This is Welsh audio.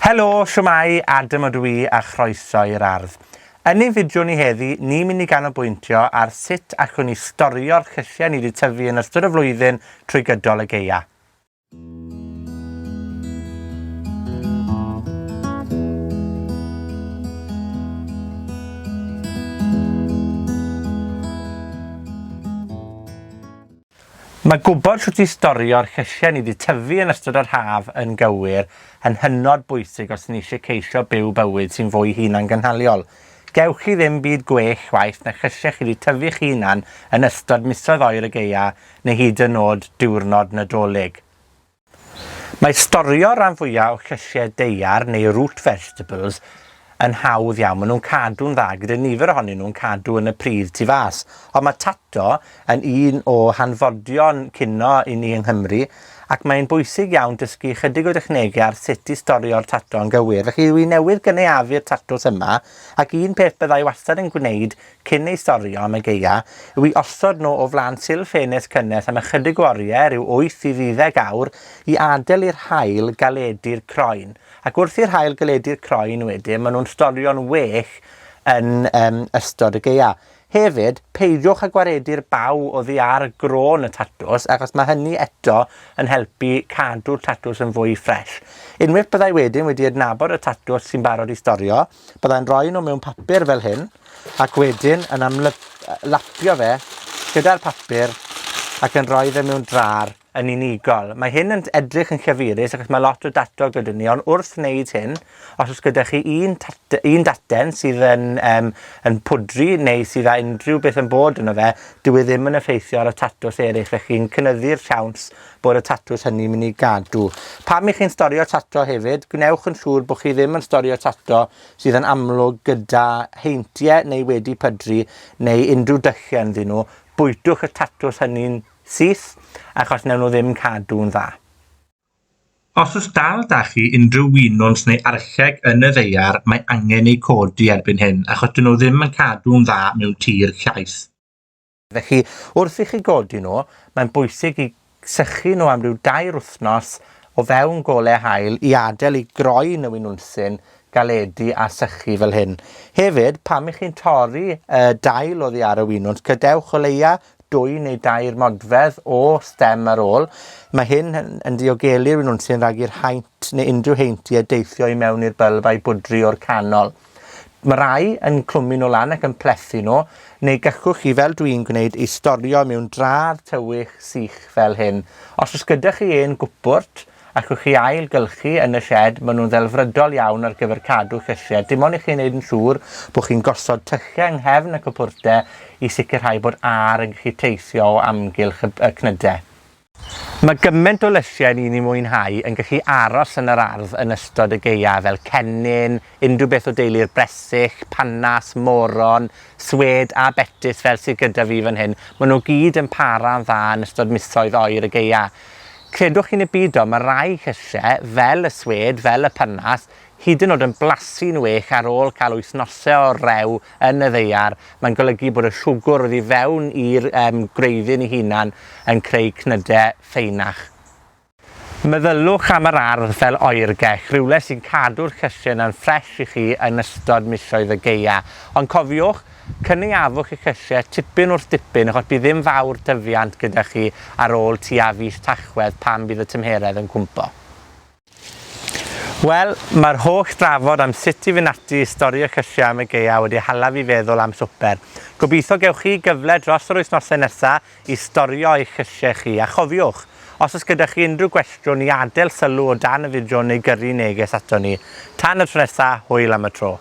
Helo, shwmae, Adam ydw i a chroeso i'r ardd. Yn ein fideo ni heddi, ni'n mynd i ganolbwyntio ar sut allwn ni storio'r llysiau ni wedi tyfu yn ystod y flwyddyn trwy gydol y gaea. Mae gwybod shwt i storio'r llysie ni 'di tyfu yn ystod yr haf yn gywir yn hynod bwysig os 'yn ni isie ceisio byw bywyd sy'n fwy hunangynhaliol. Gewch chi ddim byd gwell chwaith na llysie chi 'di tyfu'ch hunan yn ystod misoedd oer y gaea neu hyd yn o'd diwrnod Nadolig. Mae storio ran fwya o llysie daear neu root vegetables yn hawdd iawn. Ma' nw'n cadw'n dda, gyda nifer ohonyn nw'n cadw yn y pridd tu fas. Ond ma' tato yn un o hanfodion cino i ni yng Nghymru, ac mae'n bwysig iawn dysgu chydig o dechnege ar sut i storio'r tato yn gywir. Felly, wi newydd gynaeafu'r tatws yma, ac un peth byddai wastad yn gwneud cyn eu storio am y gaea, yw i osod nhw o flan sil ffenest cynnes am ychydig o oriau, rhyw wyth i ddeuddeg awr, i adael i'r haul galedu'r croen. Ac wrth i'r haul galedu'r croen wedyn, maen nhw'n storio'n well yn um, ystod y gaea. Hefyd, peidiwch â gwaredu'r baw oddi ar gron y tatws, achos mae hynny eto yn helpu cadw'r tatws yn fwy ffres. Unwaith byddai wedyn wedi adnabod y tatws sy'n barod i storio, Byddai'n rhoi nhw mewn papur fel hyn, ac wedyn yn amly-, lapio fe gyda'r papur ac yn rhoi fe mewn drar yn unigol. Mae hyn yn edrych yn llyfurus achos mae lot o dato gyda ni, ond wrth wneud hyn, os oes gyda chi un tat-, un daten sydd yn, um, yn pwdru neu sydd â unrhyw beth yn bod yno fe, dyw e ddim yn effeithio ar y tatws eraill, felly chi'n cynyddu'r siawns bod y tatws hynny mynd i gadw. Pam i chi'n storio tato hefyd, gwnewch yn siŵr bod chi ddim yn storio tato sydd yn amlwg gyda heintiau neu wedi pydru neu unrhyw dyllau ynddyn nhw. Bwytwch y tatws hynny'n syth, achos wnawn nhw ddim cadw'n dda. Os oes dal 'da chi unrhyw winwns neu arlleg yn y ddaear, mae angen eu codi erbyn hyn, achos 'dyn nhw ddim yn cadw'n dda mewn tir llaith. Felly, wrth i chi godi nhw, mae'n bwysig i sychu nhw am ryw dair wythnos o fewn gole haul i adael i groen y winwnsyn galedu a sychu fel hyn. Hefyd, pam 'ych chi'n torri y dail oddi ar y winwns, gadewch o leia dwy neu dair modfedd o stem ar ôl. Mae hyn yn, yn diogelu'r winwnsyn rhag i'r haint neu unrhyw heintiau deithio i mewn i'r bylb a'i bwdri o'r canol. Ma' rai yn clwmu nw lan ac yn plethu nw, neu gallwch chi, fel dwi'n gwneud, eu storio mewn drâr tywych sych fel hyn. Os o's gyda chi hen gwpwrt, allwch chi ail-gylchu yn y sied, ma' nw'n ddelfrydol iawn ar gyfer cadw llysie. Dim ond i chi neud yn siŵr bo' chi'n gosod tyllie yng nghefn y cwpwrde i sicirhau bod a'r yn gallu teithio o amgylch y y cnyde. Mae gyment o lysiau ni'n 'u mwynhau yn gallu aros yn yr ardd yn ystod y gaea, fel cennin, unrhyw beth o deulu'r bresych, panas, moron, swêd a betys fel sydd gyda fi fan hyn. Ma' nw gyd yn para'n dda yn ystod misoedd oer y gaea. Credwch chi ne' bido, ma' rai llysie, fel y swêd, fel y panas, hyd yn o'd yn blasu'n well ar ôl ca'l wythnose o rew yn y ddaear. Mae'n golygu bod y siwgwr oddi fewn i'r yym gwreiddyn 'i hunan yn creu cnyde ffeinach. Meddylwch am yr ardd fel oergell, rhywle sy'n cadw'r llysie 'na'n ffres i chi yn ystod misoedd y gaea. Ond cofiwch, cynaeafwch eich llysie tipyn wrth dipyn, achos bydd ddim fawr tyfiant gyda chi ar ôl tua fis Tachwedd pan bydd y tymheredd yn cwmpo. Wel, ma'r holl drafod am sut i fynd ati i storio llysie am y gaea wedi hala fi feddwl am swper. Gobitho gewch chi gyfle dros yr wythnose nesa i storio eich llysie chi, a chofiwch, os o's gyda chi unrhyw gwestiwn i adel sylw o dan y fideo neu gyrru neges aton ni. Tan y tro nesa, hwyl am y tro.